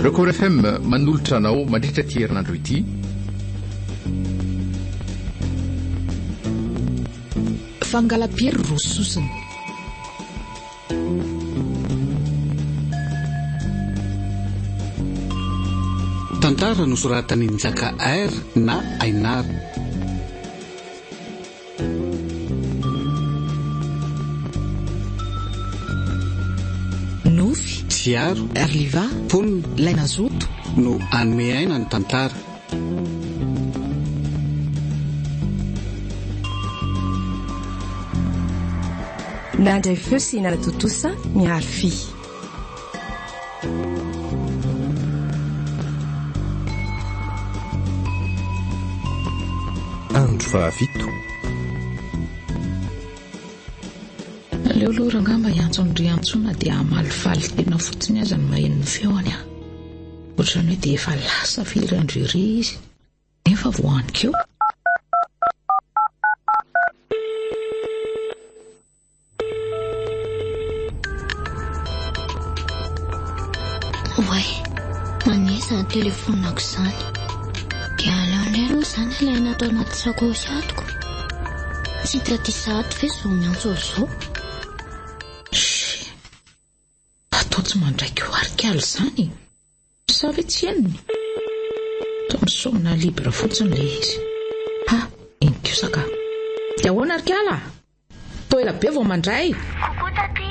Record FM manolotra anao mandritra ity herinandro ity. Fangalam-piery roa sosona. Tantara nosoratan'i Njaka R na Ainar. Nofy. Tsiaro. Rliva. Mponina. Ilay nazoto. No hanome aina ny tantara. Nandray feo sy nanatontosa ny Rfi. Andro fahafito. Aleo aloha rangahy mba hiantso an'i Riantsoa na dia hamalifaly tena fotsiny aza ny maheno ny feony an. Ohatran'ny hoe dia efa lasa firy andro ery izy nefa vao anikeo. Oay, mandeha izany telefonako izany. Dia aleo indray aloha izany alaina ato anaty sakaosy ato ko. Tsy hita aty sahady ve izao miantso ahy izao? Shh! Atao tsy mandray koa ary kalo izany e! Sa ve tsy henony? Toa misaona libre fotsiny ilay izy. Ha! Iny kosa ka! Dia ahoana ry kala? Toa ela be vao mandray? Coucou taty!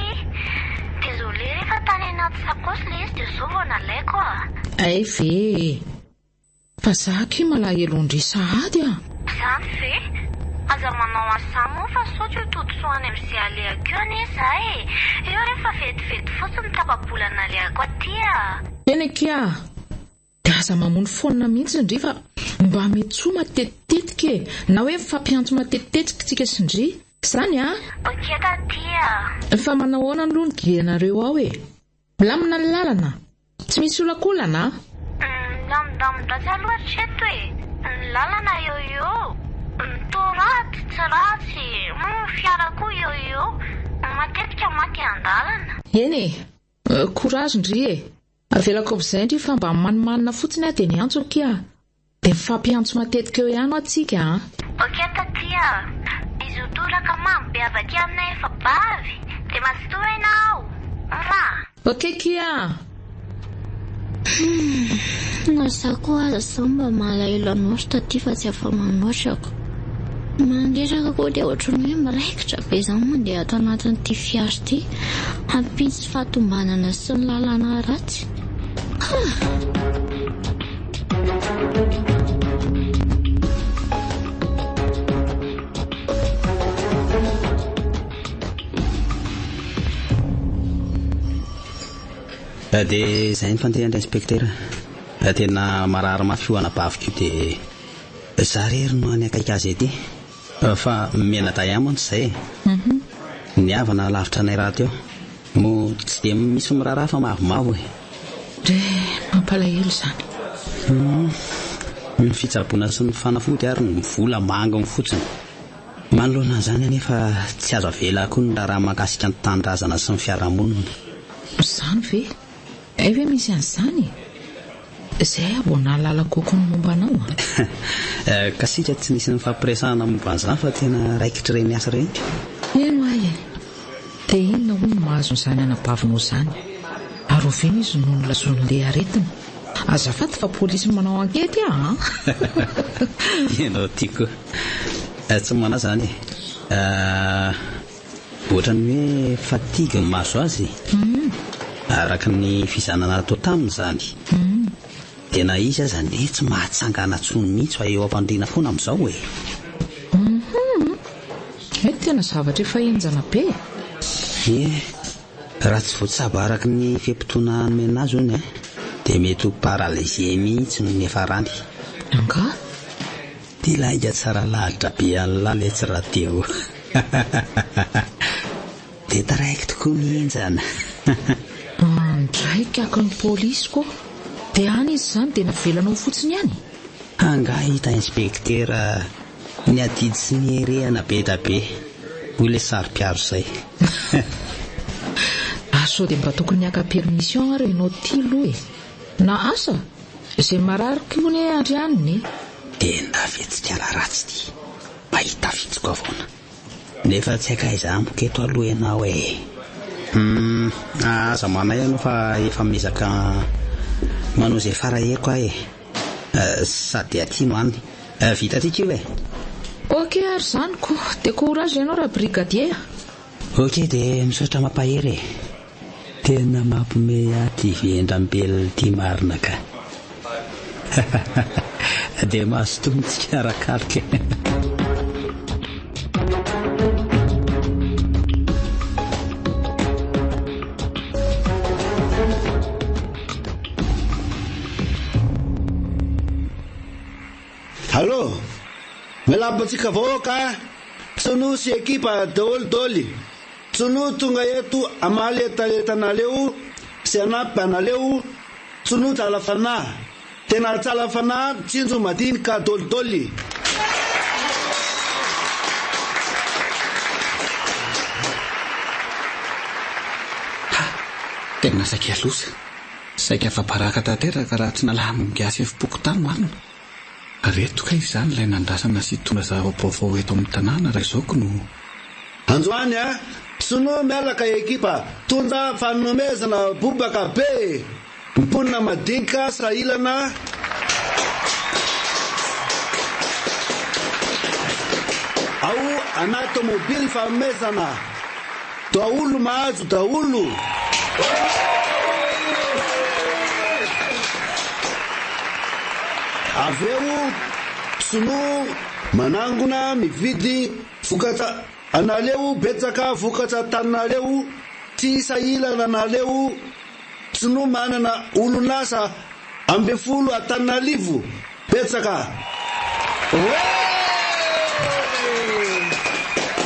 Désolé rehefa tany anaty sakaosy ilay izy dia izao vao nalaiko a! Hay ve e! Fa za akia malahelo an-dry sahady a! Zany ve? Aza manao an'izany moa fa sao tsy ho todisoa any amin'izay alehako eo anie za e! Eo rehefa vetivety fotsiny tapa-bolana alehako aty a! Eny akia a! Dia aza mamono phone mihitsy ndry fa mba mitsoa matetitetika e! Na hoe mifampiantso matetitetika tsika sy ndry! Zany a! Ok taty a! Fa manao ahoana aloha ny dianareo ao e? Milamina ny lalana? Tsy misy olakolana a! Milamindamin-dratsy aloha hatreto e! Ny lalana eo eo, ny toa ratsy tsy ratsy, moa ny fiara koa eo eo, matetika maty an-dalana. Eny e! Courage ndry e! Avelako amin'izay ndry fa mba manimanina fotsiny aho dia niantso akia. Dia mifampiantso matetika eo ihany hoa tsika an! Ok taty a! Bisous toraka mamy be avy aty aminay efa bavy! Dia mazotoa enao! Mouah! Ok kia a! Humm! Na za koa aza zao mba malahelo anao ry taty fa tsy afa-manoatra ko! Mandreraka koa dia ohatran'ny hoe miraikitra be izany mandeha ato anatin'ity fiara ity, hampisy fahatombanana sy ny lalana ratsy. Ha! Dia izay ny fandehan'ny inspektera. Tena marary mafy io anabaviko io dia za rery no any akaiky azy ety. Fa mianadahy ihany mantsy izay e. Ny havana lavitra anay rahateo. Moa tsy dia misy miraharaha fa mavomavo e. Re, mampalahelo izany. Hum, ny fitsaboana sy ny fanafody ary ny vola manginy fotsiny. Manoloana an'izany anefa tsy azo avela koa ny raharaha mahakasika ny tanindrazana sy ny fiarahamonina. Izany ve? Hay ve misy an'izany e? Izay aho vao nahalala kokoa ny momba anao an! Ka isika tsy nisy nifampiresahana momba an'izany fa tena raikitr'ireny asa ireny ka. Heno ahy e! Dia inona hono no mahazo an'izany anabavinao izany? Ary oviana izy no nolazoin'ilay aretina? Azafady fa polisy manao ankety aho an! Ianao ity koa. Tsy manahy izany e. Ohatran'ny hoe fatigue no mahazo azy e. Araka ny fizahana natao taminy izany. Dia na izy aza anie tsy mahatsangana intsony mihitsy fa eo am-pandriana foana amin'izao e. Hum. Hay tena zavatra efa henjana be e. Ie, raha tsy voatsabo araka ny fe-potoana nomena azy hono e, dia mety ho paralysé mihitsy no niafarany. Angaha? Ty lainga tsara lahatra be an'lah letsy raha teo. Dia taraiky tokoa ny henjana. Andray kaky ny polisy ko! Dia any izy izany dia navelanao fotsiny any? Angaha hita inspektera ny adidy sy ny herehana be da be, hoy ilay saro-piaro izay. Ary sao dia mba tokony haka permission ary ianao ty aloha e! Na asa, izay marary koa anie andrianina e. Tena fihetsika ratsy ity. Mahita fihetsiko avoana. Nefa tsy haiko aiza amiko eto aloha ianao e. Hum, aza manahy ianao fa efa miezaka manao izay fara heriko aho e. Sady aty no any. Vita aty k'io e. Ok ary izany ko. Dia courage ianao ra brigadier a. Ok dia misaotra mampahery e. Tena mampime ahy ty vendrambelona ity marina ka. Dia mazotoa mitsikarakaroka e. Allô! Mialaba antsika vahoaka a! Tsono sy ekipa daholo doly! Tsono tonga eto hamaly hetahetanareo sy hanampy anareo, tsono tsara fanahy, tena tsara fanahy mitsinjo madinika dolidoly. Ha! Tena saika loza. Saika afa-baraka tanteraka raha tsy nalamin'ny gasy sefom-pokontany marina. Reto kay izany ilay nandrasana sy hitondra zava-baovao eto amin'ny tanàna raha izao ko no. Androany a! Sinoa miaraka ekipa tonda fanomezana bobaka be! Mponina madinika sahirana. Ao anaty tomobily fanomezana daholo mahazo daholo. Avy eo sinoa manangona mividy vokatra anareo betsaka vokatra taninareo tsy sahirana nareo sinoa manana olon'asa 11 Antananarivo betsaka.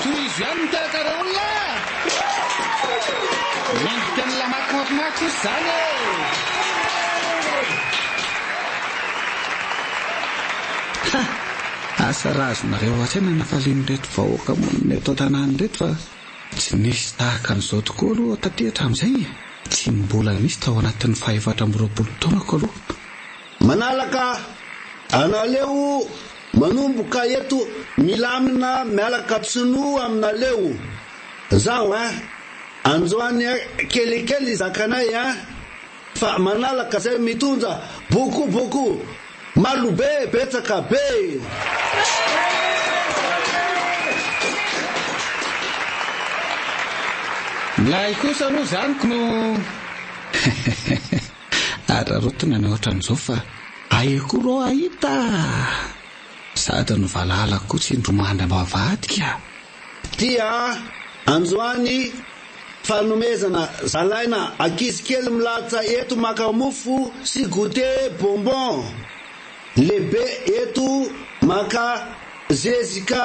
Tohizo ihany ny tehaka re olona a! Mendrika ny lamaky mahafinaritra kosa izany e! Ha! Asa raha azonareo an-tsaina ny hafalian'ireto vahoaka monina eto an-tanàna ireto fa tsy nisy tahaka an'izao tokoa aloha taty hatramin'izay e! Tsy mbola nisy tao anatin'ny fahefatra amby 20 taonako aloha. Manalaka analeo manomboka eto milamina miaraka tsinoa aminaleo zaho ein androany kelikely zakanay ein fa manalaka zay mitondra beaucoup beaucoup malobe betsaka be. Milay kosa aloha zany ko. Araraotina ny ohatran'izao fa aia koa rô ahita a! Sady ny valala koa tsy indromandry ambavahady ka! Tia androany fanomezana zalaina ankizy kely milatsa eto maka mofo sy goûter bonbon lehibe eto maka zezika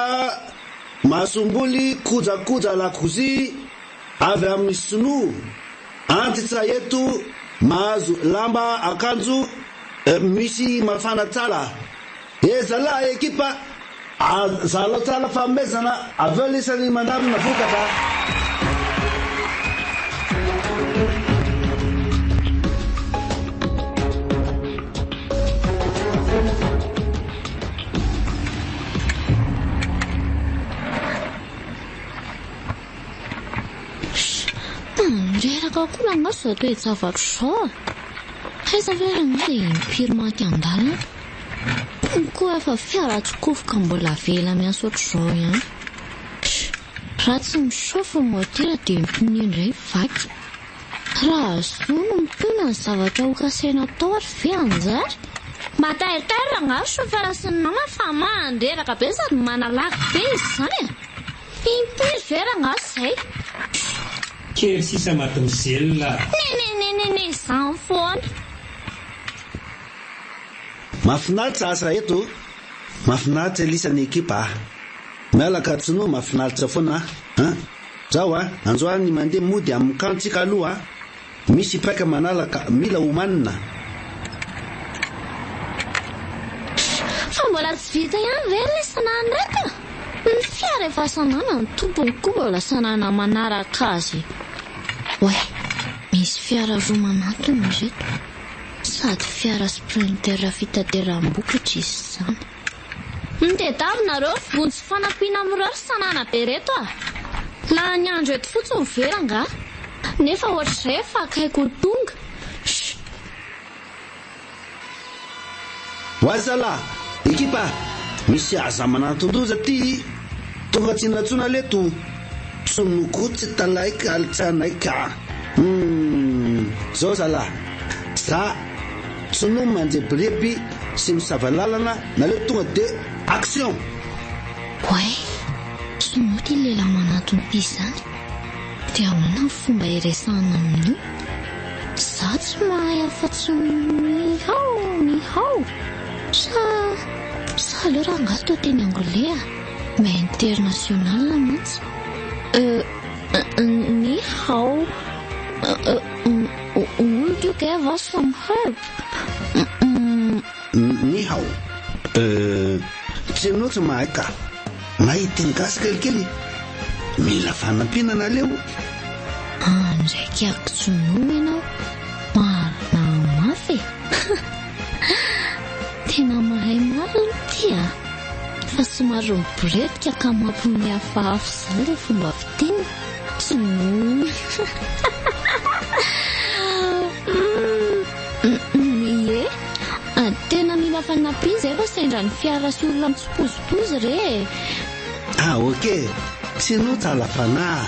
masomboly kojakoja lakozia avy amin'ny sinoa Antitra eto mahazo lamba akanjo misy mafana tsara e zalah ekipa a zalao tsara fanomezana avy eo lisany mandamina vokatra. Reraka koa rangahy izao toe-javatra izao a! Aiza ve rangahy dia impiry maty an-dalana? Hono koa efa fiara tsy kofoka mbola avela miasa ohatr'izao ihany. Raha tsy mi-chauffe ny motera dia ny pneu indray vaky. Raha zo no mitona ny zavatra ho kasaina atao ary ve anjara? Mba tairitairo rangahy chauffeur sy ny namany fa mandreraka be sady manalaka be izy izany e! Impiry ve rangahy izay? Kely sisa mademoiselle a! Nenenenene izany foana. Mafinaritra asa eto, mafinaritra elisa ny ekipa a! Miala ka tsinoa mafinaritra foana a! Zao a! Androany mandeha mody amin'ny camp tsika aloha a! Misy paika manala ka mila omanina. Fa mbola tsy vita ihany ve ilay sanana ireto a? Ny fiara efa sanana ny tompony koa mbola sanana manaraka azy. Oay, misy fiara roa manantona ireto. Sady fiara sprinter fitateram-bokatra izy izany. Mitedava nareo vonjy fanampiana amin'ireo ry sanana be reto a! Lany andro eto fotsiny ve rangaha? Nefa ohatr'izay efa akaiky ho tonga. Shh! Oay zalah! Ekipa! Misy aza mananton-doza ty! Tonga tsy nantsoina leto! Tsonoko tsy talaika altsanaika ka! Humm! Zao zalah! Za tsono mandrebireby sy misava lalana nareo tonga de action! Oay! Tsono ty lehilahy manantona ty izany! Dia ahoana ny fomba hiresahana amin'io? Za tsy mahay afa-tsy ny mihao, mihao. Sa, sa aleo rangahy atao teny anglais a? Mais international mantsy. Euh, ni hao, euh, would you give us some help? Ni hao, euh, tsy ianao tsy mahay ka. Mahay teny gasy kelikely. Mila fanampiana naleo. Andraiky akitsonoa ianao. Marina mafy e. Tena mahay marina ity a. Fa somary miboredika ka mampiomehy hafahafa izany ilay fomba fiteny. Tsonoa. Ie, tena mila fanampiana izay fa sendra ny fiara sy olona mitsipozipozy re e! Ah ok, Tsinoa tsara fanahy,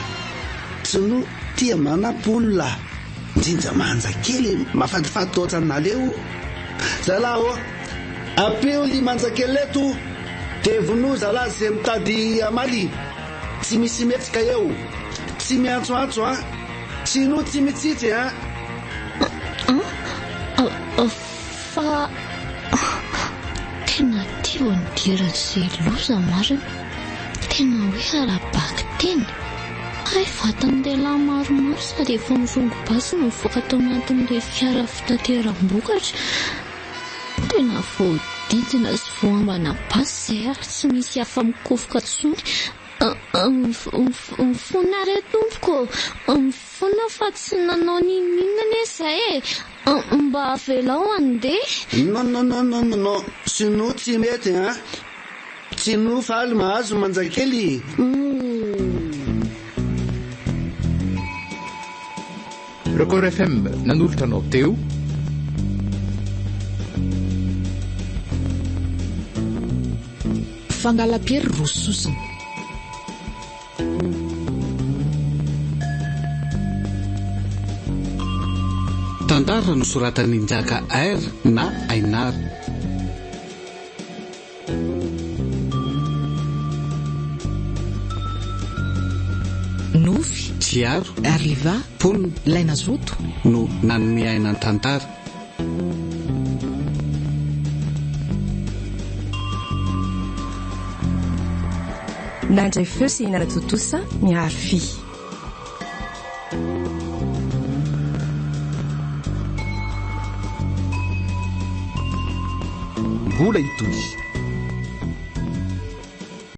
Tsinoa tia manampy olona, ndrindra manja kely mahafatifaty ohatranareo. Zalahy ô, ampio ry manja kely eto de vonoa zalahy ze mitady hamaly, tsy misy mihetsika eo, tsy miantsoantso an! Sinoa tsy mitsitsy an! An! Fa tena ty vao nidiran'izay loza marina. Tena hoe ara-bakiteny. Hay vatan-dehilahy maromaro sady efa mirongo basy no nivoaka tao anatin'ilay fiara fitateram-bokatra. Tena voahodidina sy voambana basy izay ary tsy misy afa-mikofoka intsony. Mifona re tompoko ô! Mifona fa tsy nanao n'inon'inona anie izay e! Mba avelao handeha! Non non non non non Sinoa tsy mety an! Sinoa faly mahazo manjakely humm. Record FM nanolotra anao teo. Fangalam-piery roa sosona. Tantara nosoratan'i Njaka R na Ainar. Nofy. Tsiaro. Arliva. Mponina. Ilay nazoto. No nanome aina ny tantara. Nandray feo sy nanatontosa ny Arfi. Mbola hitohy.